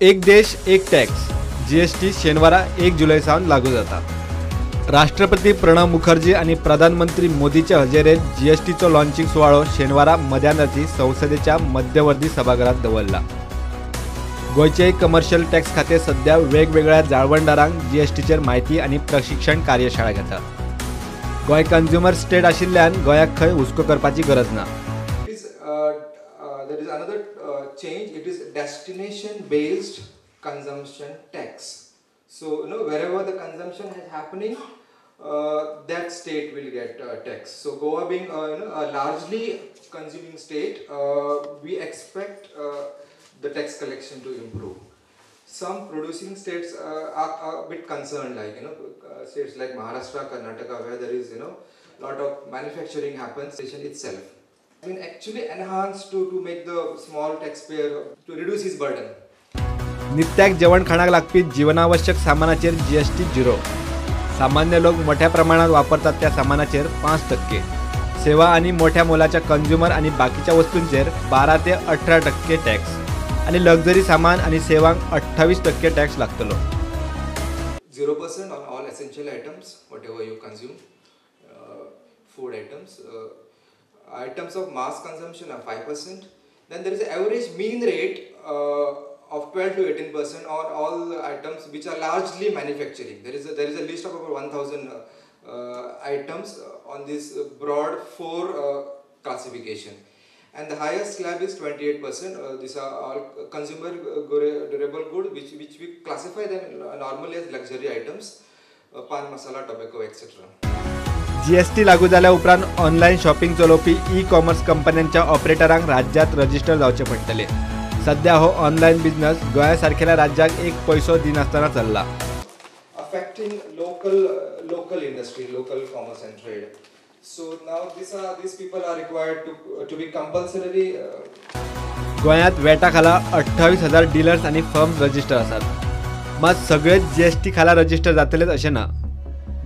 एक देश एक टॅक्स जीएसटी शेनवारा 1 जुलय सावन लागू जाता। राष्ट्रपती प्रणब मुखर्जी आनी प्रधानमंत्री मोदीचे हजेरेत जीएसटीचो लॉन्चिंग सुवाळो शेनवारा मध्यानराती संसदेच्या मध्यवर्ती सभाघरात दवरला। गोंयचे कमर्शियल टॅक्स खाते सध्या वेगवेगळ्या जाळवणदारांक जीएसटीचेर म्हायती आनी प्रशिक्षण कार्यशाळा घेता। गोंय कंज्युमर स्टेट आशिल्ल्यान गोंयाक खंय हुस्को करपाची गरज ना। There is another change. It is destination based consumption tax. So you know, wherever the consumption is happening, that state will get tax. So Goa being you know, a largely consuming state, we expect the tax collection to improve. Some producing states are a bit concerned, like you know, states like Maharashtra, Karnataka, where there is, you know, lot of manufacturing happens itself. Been actually enhanced to make the small taxpayer to reduce his burden. नित्याक जेवण खाणाक लागपी जीवनावश्यक सामानाचेर GST 0। सामान्य लोक मोठ्या प्रमाणात वापरतात त्या सामानाचेर 5%, सेवा आनी मोठ्या मोलाच्या कंज्युमर आनी बाकीच्या वस्तूंचेर 12 ते 18% टॅक्स आनी लक्झरी सामान आनी सेवांक 28% टॅक्स लागतलो। 0% on all essential items, whatever you consume, food items. Items of mass consumption are 5%. Then there is an average mean rate of 12 to 18% on all the items which are largely manufacturing. There is a list of over 1,000 items on this broad 4 classification, and the highest slab is 28%. These are all consumer durable good, which we classify them normally as luxury items, pan masala, tobacco, etc. GST लागू जाल्या उपरांत online shopping चलोवपी e commerce कंपन्यांच्या ऑपरेटरांक राज्यात register जावचे पडटले। सध्या हो ऑनलायन बिझनेस गोंया सारखेल्या राज्याक एक पैसो दिनासतना चल्ला। Affecting local industry, local commerce and trade. So now these people are required to be compulsorily. गोंयांत वेटा खाला 28,000 डिलर्स आनी फर्म्स रजिस्टर आसात, मात सगळेच जीएसटी खाला रजिस्टर जातलेच अशें ना।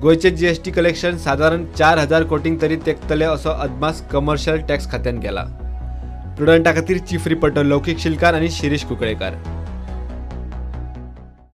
गोंयचे जीएसटी कलेक्शन सादारण 4,000 कोटींक तरी तेंकतले असो अदमास कमर्शियल टॅक्स खात्यान केला। प्रुडंटा खातीर चीफ रिपोर्टर लौकीक शिलकार आनी शिरीष कुंकळेकार।